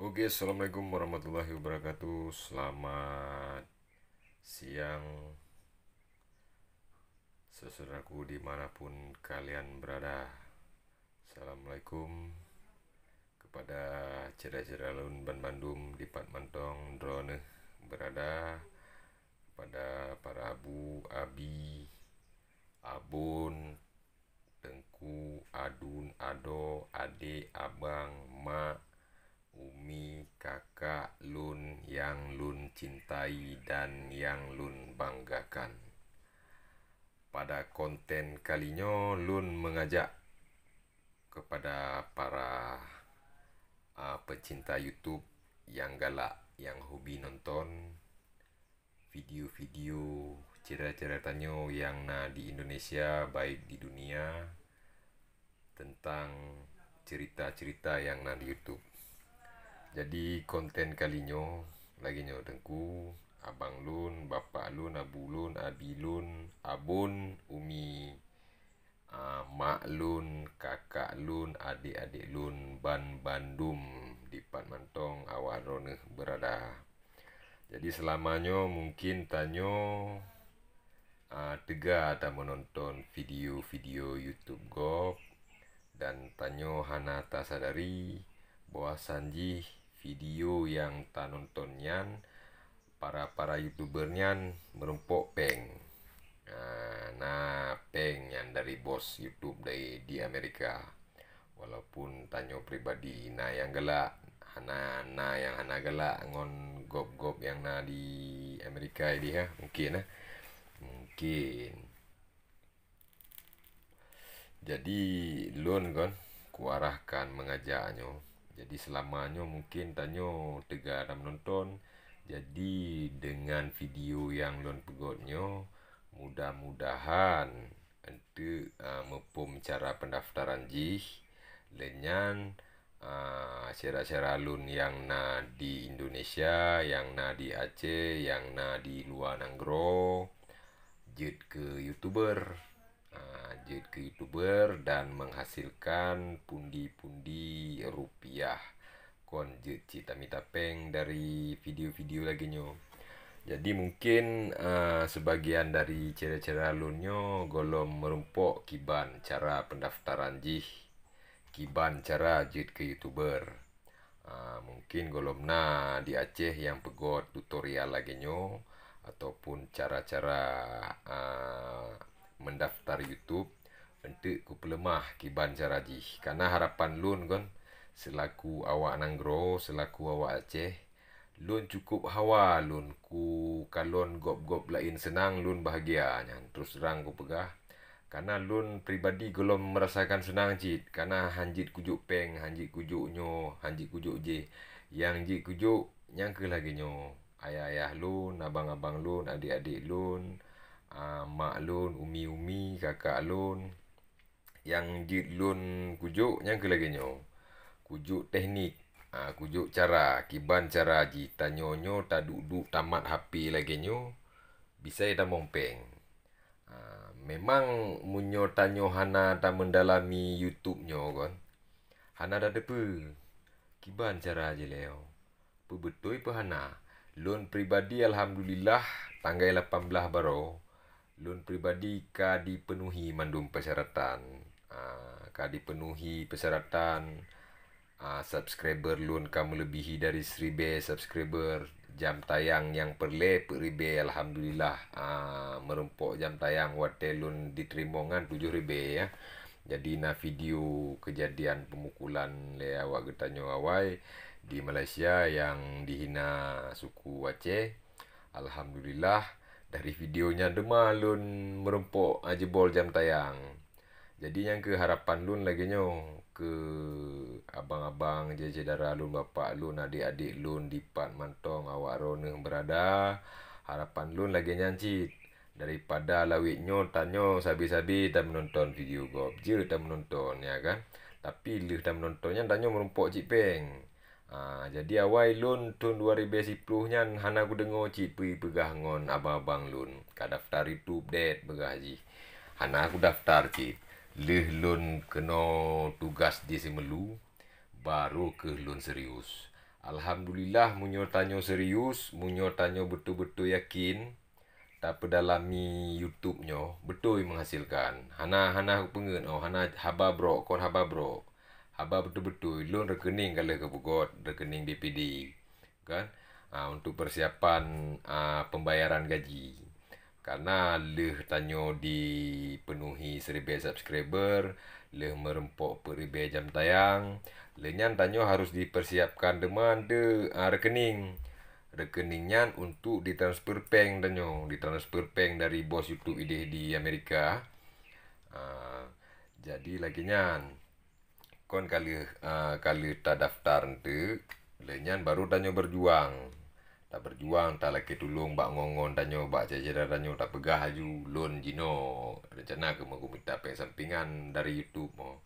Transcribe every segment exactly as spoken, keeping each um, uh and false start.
Oke, assalamualaikum warahmatullahi wabarakatuh. Selamat siang, saudaraku dimanapun kalian berada. Assalamualaikum kepada syedara-syedara lôn banmandum dipat mantong droeneuh berada, kepada para abu, abi, abon, teungku, adun, adoe, adek, abang, mak, umi, kakak lôn nyang lôn cintai dan nyang lôn banggakan. Pada konten kali nyoe lôn mengajak kepada para, ah, pecinta YouTube nyang galak, nyang hobi nonton video-video syedara-syedara tanyoe nyang na di Indonesia, baik di dunia, tentang cerita-cerita nyang na di YouTube. Jadi, konten kali nyoe lagèe nyoe, teungku, abang lôn, bapak lôn, abu lôn, abi lôn, abon, umi, ah, mak lôn, kakak lôn, adek-adek lôn, banmandum dipat mantong awak droeneuh berada. Jadi, seulama nyoe mungkin tanyoe, ah, teuga tameunonton video-video YouTube gob, dan tanyoe hana tasadari bahwasan jih video nyang tanonton nyan, para-para YouTuber nyan meurumpok péng. Ah, na péng nyan dari bos YouTube dari di Amerika. Walaupun tanyoe pribadi na nyang galak, hana, na nyang hana galak ngon gob-gob nyang na di Amerika idéh, ya, mungkin, ya. Mungkin. Jadi, lôn kon kuarahkan mengajak nyoe. Jadi, seulama nyoe mungkin tanyoe teuga tameunonton. Jadi, dengan video nyang lôn peugöt nyoe, mudah-mudahan eunteuk, ah, muphom cara pendaftaran jih, lé nyan, ah, syedara-syedara lôn nyang na di Indonesia, nyang na di Aceh, nyang na di luwa nanggroe, jeuet keu YouTuber. Ah, jeuet keu YouTuber dan menghasilkan pundi-pundi rupiah. Kon jeuet cit tamita péng dari video-video lagèe nyoe. Jadi, mungkin, ah, sebagian dari syedara-syedara lôn nyoe gohlom meurumpok kiban cara pendaftaran jih, kiban cara jeuet keu YouTuber. Ah, mungkin gohlom na di Aceh nyang peugöt tutorial lagèe nyoe ataupun cara-cara, ah, mendaftar YouTube eunteuk kupeuleumah kiban cara jih. Karena harapan lôn kon, seulaku awak nanggroe, seulaku awak Aceh, lôn cukup hawa lôn kukalon gob-gob laén seunang, lôn bahagia nyan. Terus terang kupeugah, karena lôn pribadi gohlom meurasakan seunang cit, karena han jeuet kujok péng, han jeuet kujok nyoe, han jeuet kujok jéh. Nyang jeuet kujok, nyang kheueh lagèe nyoe, ayah-ayah lôn, abang-abang lôn, adék-adék lôn, ah, mak lôn, umi-umi, kakak lôn. Nyang jeuet lôn kujok, nyang kheueh lagèe nyoe. Kujok teknik, ah, kujok cara, kiban cara jih tanyoe nyoe taduek-duek tamat H P lagèe nyoe, bisa tamong péng. Ah, memang meunyoe tanyoe hana tameundalami YouTube nyoe kon, hana tateupeue kiban cara jih lé nyoe. Peubeutôi peuhana. Lôn pribadi, alhamdulillah, tanggai lapan blah baroe, lôn pribadi ka dipenuhi mandum persyaratan. Ah, ka dipenuhi persyaratan. Ah, subscriber lôn ka meuleubèhi dari siribèe subscriber. Jam tayang nyang peureulèe peuet ribèe, alhamdulillah. Ah, meurumpok jam tayang watèe lôn diteurimong nyan tujoh ribèe, ya. Jadi, na video keujadian peumukulan lé awak geutanyoe awai di Malaysia nyang dihina suku Aceh. Alhamdulillah, dari video nyan teuma lôn meurumpok, ah, jeubol jam tayang. Jadi, nyang kheueh harapan lôn lagèe nyoe keu abang-abang, syedara lôn, bapak lôn, adék-adék lôn dipat mantong awak droeneuh beurada. Harapan lôn lagèe nyan cit. Daripada lawét nyoe tanyoe sabe-sabe tameunonton video gob, jeuet tameunonton, ya kan? Tapi lheueh tameunonton nyan tanyoe meurumpok cit péng. Ah, jadi awai lôn thôn dua ribèe siploh nyan hana kudeungoe cit peue jipeugah ngon abang-abang lôn, ka daftar YouTube deh peugah jih. Hana kudaftar cit. Lheueh lôn keunoe tugaih di Simeulue, barô kheueh lôn serius. Alhamdulillah, meunyoe tanyoe serius, meunyoe tanyoe beutôi-beutôi yakin, tapeudalami YouTube nyoe, beutôi menghasilkan. Hana, hana peungeut, oh, hana haba brok, kon haba brok. Haba beutôi-beutôi, lôn rekening ka lheueh geupeugöt, rekening B P D, kan? Ah, untuk persiapan, ah, pembayaran gaji. Karena lheueh tanyoe dipenuhi siribèe subscriber, lheueh meureumpok peuet ribèe jam tayang, lheueh nyan tanyoe harus dipersiapkan teuma de, ah, rekening. Rekening nyan untuk ditransfer péng tanyoe, ditransfer péng dari bos YouTube idéh di Amerika. Ah, jadi lagèe nyan. Kon ka lheueh, ah, ka lheueh tadaftar eunteuk, lheueh nyan baru tanyoe berjuang. Taberjuang, talakèe tulông bak ngon-ngon tanyoe, bak syedara-syedara tanyoe, tapeugah laju, "Lôn jinoe rencana keu meumita péng sampingan dari YouTube mo.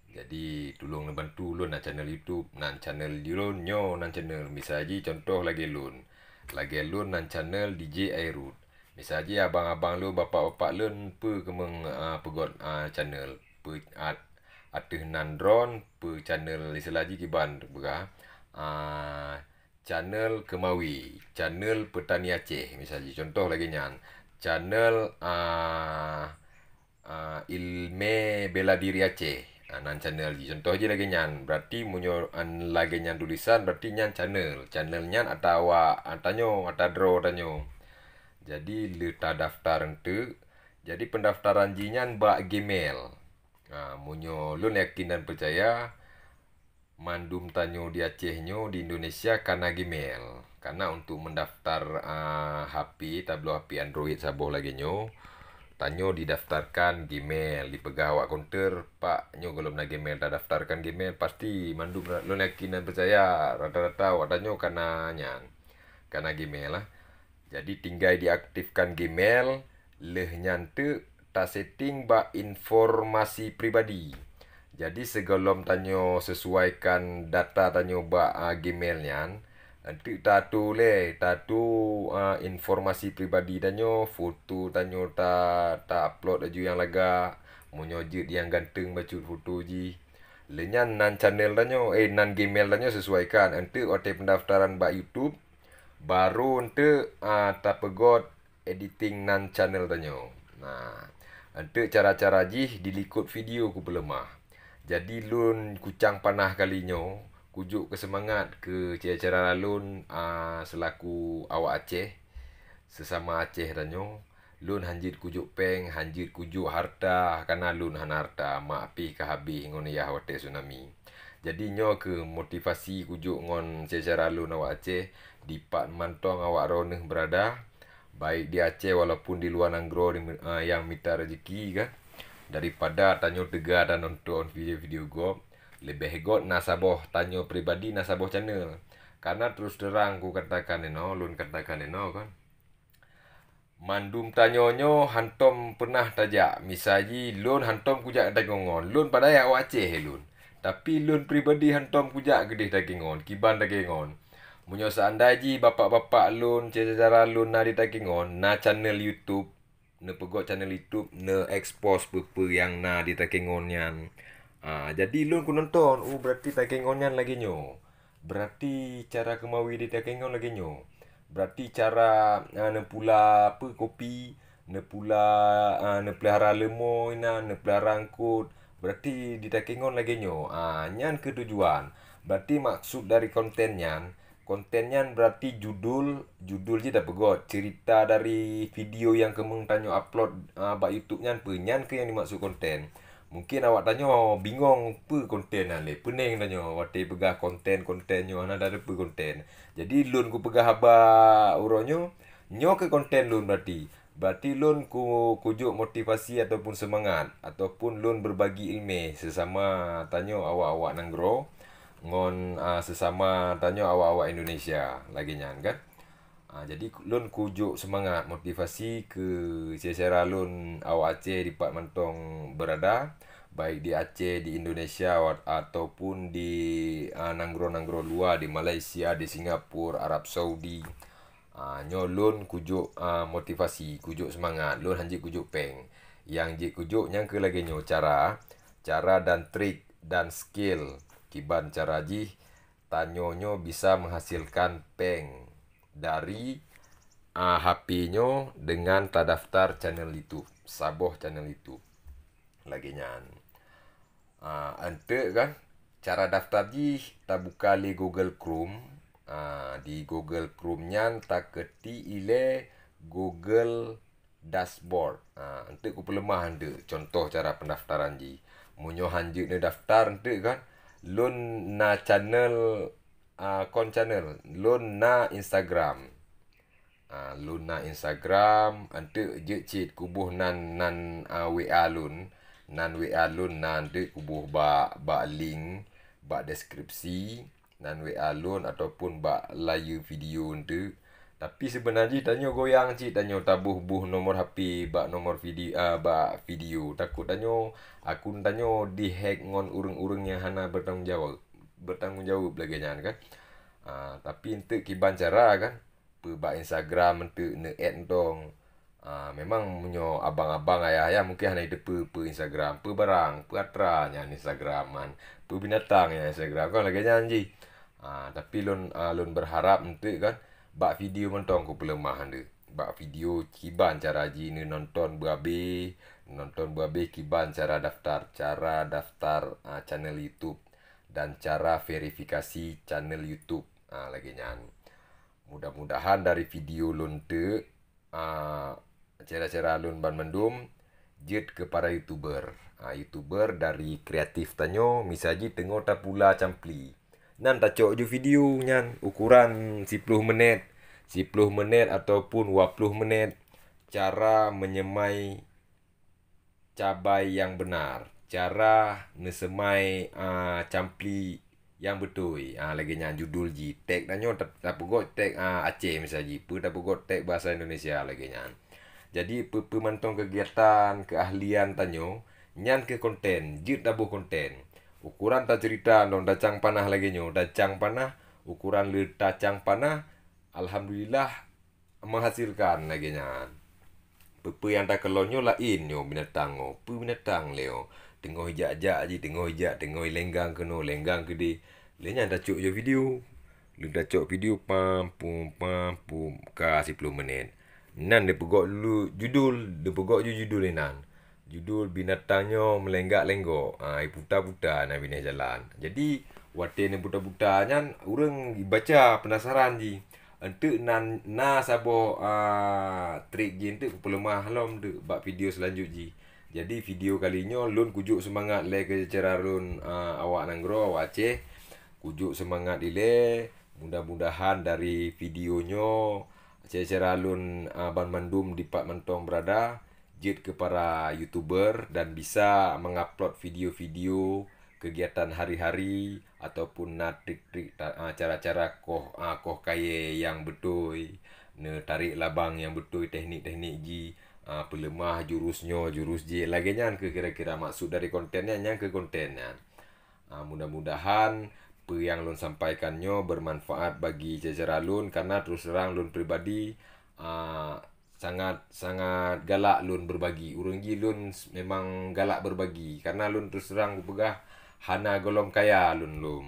Jadi, tulông neubantu lôn na channel YouTube, nan channel lôn nyoe, nan channel." Misai jih contoh lagèe lôn. Lagèe lôn nan channel D J Airut. Misai jih abang-abang lôn, bapak-bapak lôn, peue keumeung, ah, peugöt, ah, channel, peue, ah, ateueh nan droen, peue channel istilah jih kiban peugah, ah, channel Keumawe, channel Peutani Aceh, misai jih contoh lagèe nyan, channel, ah, ah, Ilmè Bela Diri Aceh, ah, nan channel jih. Contoh jih lagèe nyan, berarti meunyoe an lagèe nyan tulisan, berarti nyan channel. Channel nyan ata awak, ah, tanyoe, ata droe tanyoe. Jadi, lheueh tadaftar eunteuk, jadi pendaftaran jih nyan bak Gmail. Ha, meunyoe lôn yakin dan peucaya, mandum tanyoe di Aceh nyoe, di Indonesia kana Gmail. Karena untuk mendaftar, ah, H P, tabloe H P Android saboh lagèe nyoe, tanyoe didaftarkan Gmail, dipeugah awak konter, "Pak, nyoe gohlom na Gmail, tadaftarkan Gmail." Pasti mandum ra-, lôn yakin dan peucaya, rata-rata awak tanyoe kana nyan, kana Gmail lah. Jadi, tinggai diaktifkan Gmail, lheueh nyan teuk tasetting bak informasi pribadi. Jadi, sigohlom tanyoe sesuaikan data tanyoe bak, a, Gmail nyan, eunteuk tato lé, tato, a, informasi pribadi tanyoe, foto tanyoe ta, ta-upload laju nyang lagak, meunyoe jeuet nyang ganteng bacut foto jih. Lheueh nyan nan channel tanyoe, eh, nan Gmail tanyoe sesuaikan. Eunteuk watèe pendaftaran bak YouTube, baru eunteuk, a, tapeugöt editing nan channel tanyoe. Nah, eunteuk cara-cara jih dilikot video kupeuleumah. Jadi lôn kucang panah kali nyoe, kujok keu seumangat keu syedara-syedara lôn, a, seulaku awak Aceh, seusama Aceh tanyoe. Lôn hanjeuet kujok péng, hanjeuet kujok hareuta, karena lôn hana hareuta, mak pih ka habéh ngon yah watèe tsunami. Jadi nyoe kheueh motivasi kujok ngon syedara-syedara lôn awak Aceh, dipat mantong awak droeneuh beurada, baik di Aceh walaupun di luwa nanggroe di, eh, nyang mita rezeki kan. Daripada tanyoe teuga tanonton video-video gob, leubeh göt na saboh tanyoe pribadi na saboh channel. Karena terus terang kukatakan inoe, lôn katakan inoe kan. Mandum tanyoe nyoe hantom peunah tajak. Misai jih lôn hantom kujak Takengon. Lôn padahai awak Aceh lôn. Tapi lôn pribadi hantom kujak keudeh Takengon, kiban Takengon. Meunyoe seandai jih bapak-bapak lôn, syedara lôn na di Takengon, na channel YouTube, neupeugöt channel YouTube, neu-expose peue-peue nyang na di Takengon nyan. Ah, jadi lôn kunonton, oh, berarti Takengon nyan lagèe nyoe. Berarti cara Keumawe di Takengon lagèe nyoe. Berarti cara, ah, neupula peue kopi, neupula, ah, neupeulihara leumo inan, neupeulihara eungkôt. Berarti di Takengon lagèe nyoe. Ah, nyan kheueh tujuan. Berarti maksud dari konten nyan, konten nyan berarti judul, judul jih tapeugöt, cerita dari video nyang keumeung tanyoe upload, ah, bak YouTube nyan peue, nyan kheueh nyang dimaksud konten. Mungkin awak tanyoe bingong peue konten nyan lé. Peuneng tanyoe watèe peugah konten-konten nyoe hana tateupeue konten. Jadi lôn kupeugah haba uroe nyoe, nyoe kheueh konten lôn berarti. Berarti lôn ku, kujok motivasi ataupun seumangat, ataupun lôn berbagi ileumèe seusama tanyoe awak-awak nanggroe ngon, a, seusama tanyoe awak-awak Indonesia lagèe nyan kan. Ah, jadi lôn kujok seumangat motivasi keu syedara-syedara lôn awak Aceh dipat mantong beurada, baik di Aceh, di Indonesia, wa-, ataupun di, ah, nanggroe-nanggroe luwa, di Malaysia, di Singapura, Arab Saudi. Ah, nyoe lôn kujok, ah, motivasi, kujok seumangat, lôn hanjeuet kujok péng. Nyang jeuet kujok nyan kheueh lagèe nyoe cara, cara dan trik dan skill kiban cara jih tanyoe nyoe bisa menghasilkan péng dari, ah, H P nyoe dengan tadaftar channel YouTube, saboh channel YouTube. Lagée nyan. Ah, enteuk kan, cara daftar jih tabuka lé Google Chrome. Ah, di Google Chrome nyan taketik ilée Google Dashboard. Ah, enteuk kupeuleumah enteuk contoh cara pendaftaran jih. Meunyoe hanjeuet neudaftar enteuk kan, lôn na channel, ah, kon channel, lôn na Instagram. Ah, lôn na Instagram, enteuk jeuet cit kuboh nan, nan, ah, W A lôn. Nan W A lôn na enteuk kuboh bak, bak link, bak deskripsi, nan W A lôn ataupun bak layeu video enteuk. Tapi seubeuna jih tanyoe goyang cit, tanyoe taboh-boh nomor H P bak nomor video, ah, bak video. Takot tanyoe, akun tanyoe dihack ngon ureuëng-ureuëng nyang hana bertanggung jawab, bertanggung jawab lagée nyan kan. Ah, tapi enteuk kiban cara kan, peue bak Instagram enteuk neu-add entong. Ah, memang meunyoe abang-abang, ayah-ayah mungkin hana jiteupeue peue Instagram, peue barang, peue atra nyan Instagram nyan, peue binatang nyan Instagram, kan lagée nyan jih. Ah, tapi lôn, ah, lôn berharap enteuk kan, bak video mantong kupeuleumah enteuk. Bak video kiban cara jih neunonton beuabéh, neunonton beuabéh kiban cara daftar, cara daftar, ah, channel YouTube dan cara verifikasi channel YouTube. Ah, lagée nyan. Mudah-mudahan dari video lôn teuk, ah, cara-cara lôn banmandum jeuet keu para YouTuber. Ah, YouTuber dari kreatif tanyoe, misai jih teungoh tapula campli. Nan tacok ju video nyan ukuran siploh menit, siploh menit ataupun dua ploh menit, cara menyemai cabai nyang beunar, cara neuseumai, a, campli nyang beutôi. A, lagée nyan judul jih. Tag tanyoe ta-, tapeugot tag, a, Aceh misai jih, peue tapeugot tag bahasa Indonesia lagée nyan. Jadi, peue-peue mantong keugiatan, keuahlian tanyoe, nyan keuh konten, jeuet taboh konten. Ukuran taceurita dong tacang panah lagée nyoe, tacang panah, ukuran le tacang panah, alhamdulillah, menghasilkan lagée nyan. Peue-peue nyang takalon nyoe laén nyoe binatang nyoe, peue binatang lé nyoe. Teungoh ijak-jak jih, teungoh ijak, teungoh ilenggang keunoe, lenggang keudeh. Lé nyan tacok ju video. Lheueh tacok video, pam, pum, pam, pum, ka siploh menit. Nan neupeugot lé judul, neupeugot ju judul inan. Judul binatang nyoe meulenggak-lenggok, ha, iputa-puta na binéh jalan. Jadi, watée neuputa-puta nyan, ureuëng baca penasaran jih. Enteuk nan na saboh, a, trik jih enteuk kupeuleumah lom enteuk bak video seulanjut jih. Jadi, video kali nyoe lôn kujok seumangat lé keu cara lôn, a, awak nanggroe, awak Aceh. Kujok seumangat ilée, mudah-mudahan dari video nyoe, cara-cara lôn, a, banmandum dipat mantong beurada, jeuet keu para YouTuber dan bisa mengupload video-video kegiatan hari-hari ataupun na trik-trik ta-, a, cara-cara koh, a, koh kayée nyang beutôi, neutarek labang nyang beutôi, teknik-teknik jih, a, peuleumah jurus nyoe, jurus jih, lagée nyan keuh kira-kira maksud dari konten nyan, nyan keuh konten nyan. A, mudah-mudahan peue nyang lôn sampaikan nyoe bermanfaat bagi cara-cara lôn, karena terus terang lôn pribadi, a, sangat, sangat galak lôn berbagi. Ureuëng jih lôn s-, memang galak berbagi. Karena lôn terus terang kupeugah hana gohlom kaya lôn lom.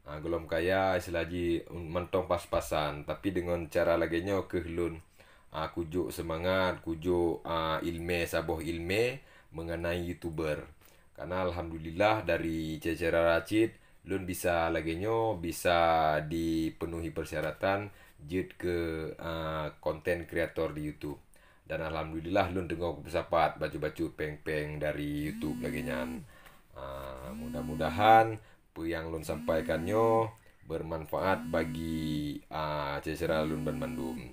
Ha, gohlom kaya istilah jih un-, mantong pas-pasan. Tapi deungon cara lagée nyoe keuh lôn, ha, kujok seumangat, kujok, ha, iéleumé, saboh iéleumé mengenai YouTuber. Karena alhamdulillah dari cara-cara cit lôn bisa lagée nyoe, bisa dipenuhi persyaratan jeuet keu, a, konten kreator di YouTube. Dan alhamdulillah lôn teungoh kupeusapat bacut-bacut péng-péng dari YouTube lagée nyan. A, mudah-mudahan peue nyang lôn sampaikan nyoe bermanfaat bagi, a, syedara lôn banmandum.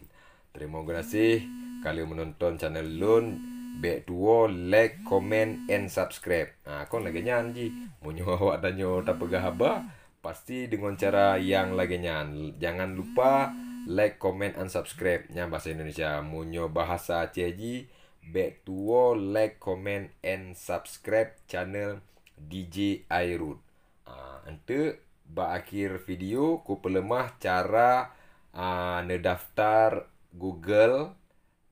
Teurimong geunaséh ka lheueh meunonton channel lôn. Bék tuwoe like, comment, and subscribe. Ha, kon lagée nyan jih. Meunyoe awak tanyoe tapeugah haba, pasti deungon cara nyang lagée nyan. Jangan lupa like, comment, and subscribe. Nyan bahasa Indonesia. Meunyoe bahasa Aceh jih, bék tuwoe like, comment, and subscribe channel D J Airut. Ah, enteuk bak akhé video kupeuleumah cara, ah, neudaftar Google,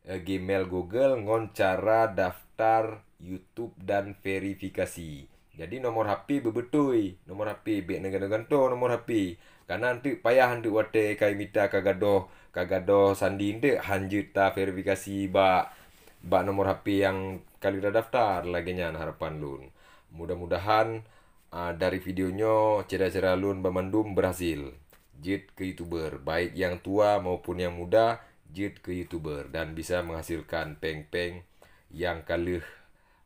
eh, Gmail Google ngon cara daftar YouTube dan verifikasi. Jadi nomor H P beubeutôi, nomor H P bék neugantoe-gantoe nomor H P. Karena enteuk payah enteuk watée ka mita ka gadôh, ka gadôh sandi enteuk hanjeuet ta verifikasi bak bak nomor H P nyang ka lheueh tadaftar lagée nyan harapan lôn. Mudah-mudahan uh, dari video nyoe cita-cita lôn banmandum berhasil. Jeuet keu YouTuber, baik nyang tua maupun nyang muda, jeuet keu YouTuber dan bisa menghasilkan péng-péng nyang ka lheueh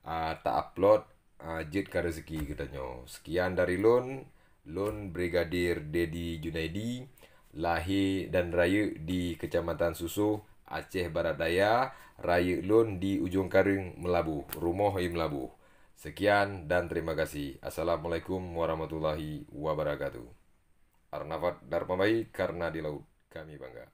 uh, ta-upload uh, jeuet ka rezeki geutanyoe. Sekian dari lôn, lôn Brigadir Dedi Junaidi, lahé dan rayeuk di Kecamatan Susoh, Aceh Barat Daya, rayeuk lôn di Ujong Kareueng Meulaboh, rumoh i Meulaboh. Sekian dan terima kasih. Assalamualaikum warahmatullahi wabarakatuh. Arnafat Darpambai, karena di laut kami bangga.